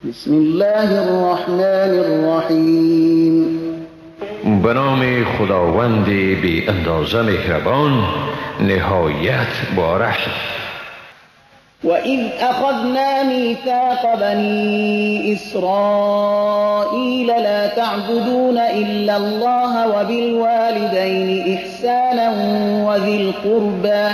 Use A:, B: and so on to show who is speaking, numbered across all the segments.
A: بسم الله الرحمن الرحیم.
B: به نام خداوند بی اندازه مهربان، نهایت با رحم.
A: وَإِذْ أَخَذْنَا مِيثَاقَ بَنِي إِسْرَائِيلَ لَا تَعْبُدُونَ إِلَّا اللَّهَ وَبِالْوَالِدَيْنِ إِحْسَانًا وَذِي الْقُرْبَى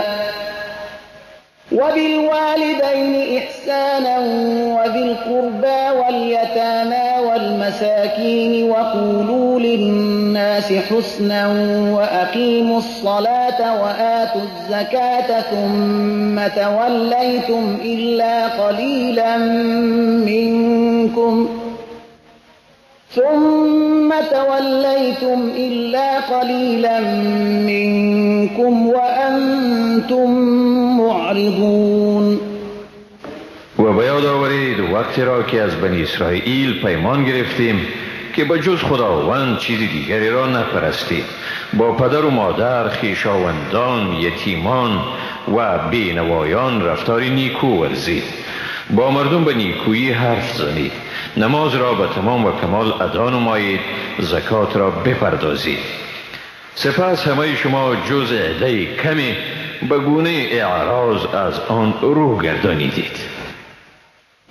A: وَالْيَتَامَى وَالْمَسَاكِينِ وَقُولُوا لِلنَّاسِ حُسْنًا وَأَقِيمُوا الصَّلَاةَ وَآتُوا الزَّكَاةَ ثُمَّ تَوَلَّيْتُمْ إِلَّا قَلِيلًا مِنكُمْ وَأَنتُم معرضون.
B: و به یاد آورید وقتی را که از بنی اسرائیل پیمان گرفتیم که به جز خداوند چیز دیگری را نپرستید، با پدر و مادر، خویشاوندان، یتیمان و بینوایان رفتار نیکو ورزید، با مردم به نیکویی حرف زنید، نماز را به تمام و کمال ادا نمایید، زکات را بپردازید. سپس همه شما جز عده کمی به گونه اعراض از آن رو گردانیدید.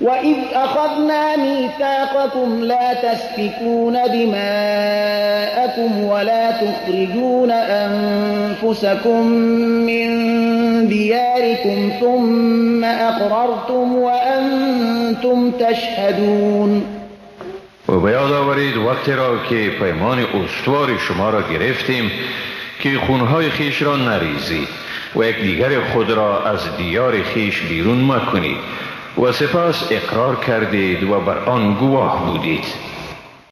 A: وَإِذْ أَخَذْنَا مِيثَاقَكُمْ لَا تَسْفِكُونَ دِمَاءَكُمْ وَلَا تُخْرِجُونَ أَنفُسَكُمْ مِنْ دِيَارِكُمْ ثُمَّ أَقْرَرْتُمْ وَأَنْتُمْ تَشْهَدُونَ.
B: و به یاد آورید وقتی را که پیمان استوار شما را گرفتیم که خونهای خیش را نریزید و یکدیگر خود را از دیار خیش بیرون مکنید و سپس اقرار کردید و بر آن گواه بودید.